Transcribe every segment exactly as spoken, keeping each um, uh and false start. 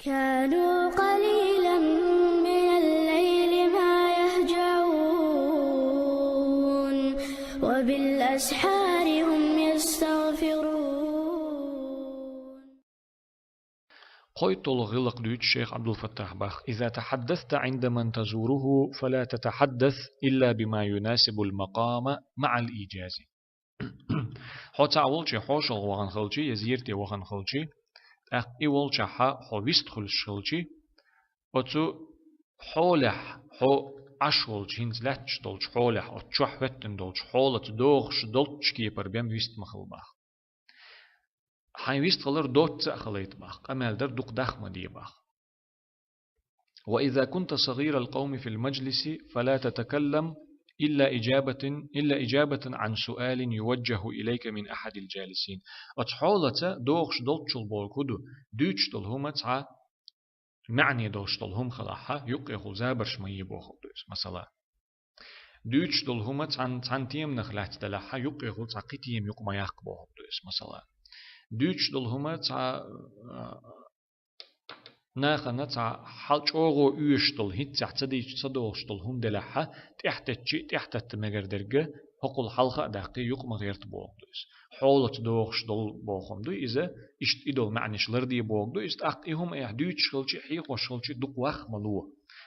كانوا قليلا من الليل ما يهجعون، وبالأسحار هم يستغفرون. КхойтталгӀа гӀиллакх дуьйцу шайх Ӏабдул-Фаттахь бах: إذا تحدثت عند من تزوره فلا تتحدث إلا بما يناسب المقام مع الإيجاز. Хьо цхьаъ волчу хьошалгӀа вахана хилчи, я зерате вахана хилчи, тӀаккха и волчохь хьо вист хуьлуш хилчи, оцу хьолехь, хьо Ӏаш волчу, хӀинца лаьтташ долчу хьолехь, оцу чохь хӀоьттина долчу хьолаца догӀуш долчу кепара бен вист ма хила бах. Хьайн вист хилар доцца а хилийта бах, къамел дар дукха дах ма де бах. وإذا كنت صغير القوم في المجلس فلا تتكلم إلا إجابة، إلا إجابة عن سؤال يوجه إليك من أحد الجالسين. Оцу хьолаца догӀуш долчул бохург хӀун ду? Дуьйцуш долу хӀума цхьа маьӀне долуш долу хӀума хилахь, юккъехула забарш ма е бохург ду иза, масала. Дуьйцуш долу хӀума цхьана, цхьана теманах лаьцна делахь, юккъехула цхьа кхин тема юкъа ма яккха бохург ду иза, масала. Дуьйцуш долу хӀума цхьа, а, нахана цхьа хьал чӀогӀа оьшуш долу, хӀинццехь ца дийцча ца догӀуш долу хӀума делахь, тӀаьхьатеттачи, тӀаьхьататта мегар дерг, хӀокхул хьалха а даьккхи, юкъа ма гӀерта бохург ду иза. Хьолаца догӀуш долу бохург ду иза, иштта и долу маьӀнаш ларде бохург ду иза, тӀаккха и хӀума айхьа дуьйцуш хилчи, хьехош хилчи дукха ваха ма ло.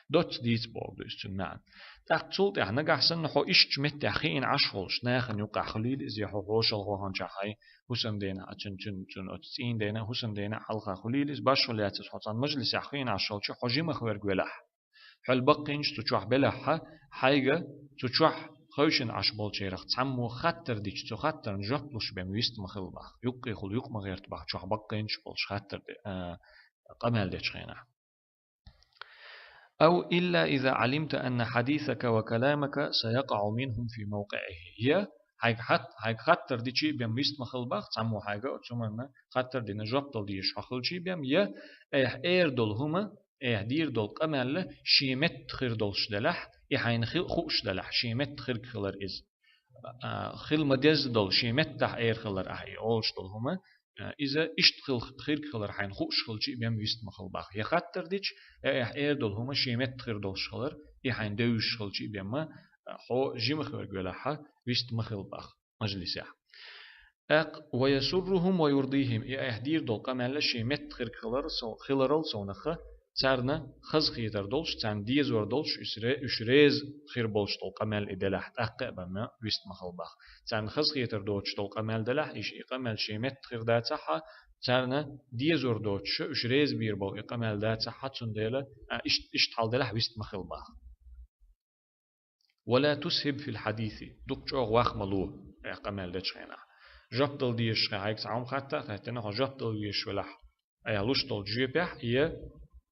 Доцца дийца бохург ду иза цуьнан маьӀна. ТӀаккха цул тӀаьхьа нагахь санна хьо иштта меттехь хиъна Ӏаш волуш, нахана юккъехь хуьлийла иза, я хьо хьошалгӀа ваханчохь хьайн хӀусамдена, а, цуьнан, цуьнан, цуьнан оцу цӀийнан дена, хӀусамдена хьалха хуьлийла иза, башхо лаьцна хьо цхьана мажлисехь хиъна Ӏаш хилчи, хьо жимах верг велахь. Хьол баккхийнаш цу чохь белахь, хьайга цу чохь хевшина Ӏаш болчарах цхьаммо хаттар дича, цу хаттарна жоп луш бен вист ма хила бах. Юккъехула юкъа ма гӀерта бах, чохь баккхийнаш болуш хаттар де, а, къамел дечу хенахь. أو إلا إذا علمت أن حديثك وكلامك سيقع منهم في موقعه. Я хьайга хат-, хьайга хаттар дичи бен вист ма хила бах, цхьаммо хьайга оцу хӀуманна хаттар дина жоп дала дезаш хьо хилчи бен, я айхьа эр долу хӀума, айхьа дийр долу къамел шен метта хир долуш делахь, и хьайна хи-, хууш делахь, шен метта хирг хилар иза. А, хила ма дезза долу, шен меттахь эр хилар ахьа и олуш долу хӀума, а, иза иштта хил-, хирг хилар хьайна хууш хилчи бен вист ма хила бах. Я хаттар дича, я айхьа эр долу хӀума шен метта хир долуш хилар, и хьайна девзаш хилчи бен ма, а, хьо жимах верг велахь, вист ма хила бах мажлисехь. ТӀаккха: ويسرهم ويرضيهم, и айхьа дийр долу къамел шен метта хирг хилар сов-, хиларал совнаха, царна хазахетар долуш, царна дезор долуш, уьш ре-, уьш реза хир болуш долу къамел и делахь, тӀаккха а бен ма вист ма хила бах. Царна хазахетар доцуш долу къамел делахь, и ш-, и къамел шен метта хир дацахь, царна дезор доцуш, уьш реза бийр болу и къамел дацахь, цундела, а, ишт-, иштта хьал делахь вист ма хила бах. ولا تسهب في الحديث. Дукха чӀогӀа ваха ма ло, айхьа къамел дечу хенахь. Жоп дала дезаш хьайга цхьа хӀума хатта а хаьттина, хьо жоп дала везаш велахь, айхьа луш долчу жоьпехь, я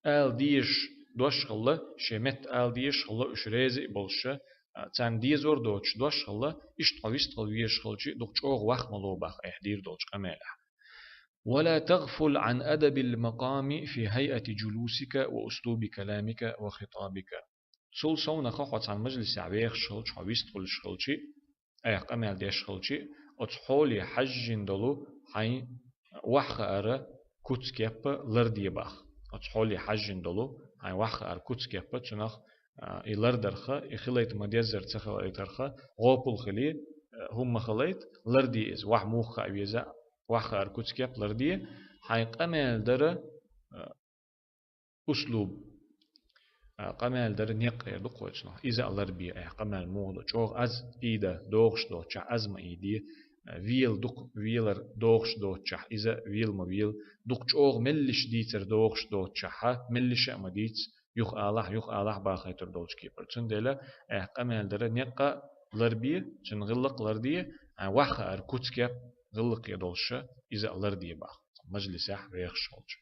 ала дезаш дош хилла, шен метта ала дезаш хилла, уьш реза а болуш, а, царна дезор доцуш дош хилла, иштта хьо вист хила везаш хилчи, дукха чӀогӀа ваха ма ло бах айхьа дийр долчу къамелехь. ولا تغفل عن أدب المقام في هيئة جلوسك وأسلوب كلامك وخطابك. Цул совнаха хьо цхьана мажлисехь вехаш хилча, хьо вист хуьлуш хилчи, айхьа къамел деш хилчи, оцу хьоле хьаьжжина долу хьайн охьахаар куц-кеп ларде бах. Оцу хьоле хьаьжжина долу хьайн охьахаар куц-кеп, цунах, а, и лардарх, и хилайта ма-деззара ца хилайтарх, гӀопал хили, а, хӀума ма хилайта, ларде иза, охьа муха хаа веза, охьахаар куц-кеп ларде, хьайн къамел дара, а, услуб, а, къамел дара некъ эр ду кхойцунах. Иза а ларбе айхьа, къамел муха ду. ЧӀогӀа аз ийда, догӀуш доцучохь аз ма ийде, а, вела дукха велар догӀуш доцучохь, иза вела ма вела. Дукха чӀогӀа меллиша дийцар догӀуш доцучохь, меллиша а ма дийца, юха алахь, юха алахь бахайтур долчу кепара. Цундела айхьа къамел дара некъ а ларбе, цуьнан гӀиллакх а ларде, а, охьахаар куц-кеп гӀиллакхе долуш, иза а ларде бах. Мажлисехь вехаш хилча.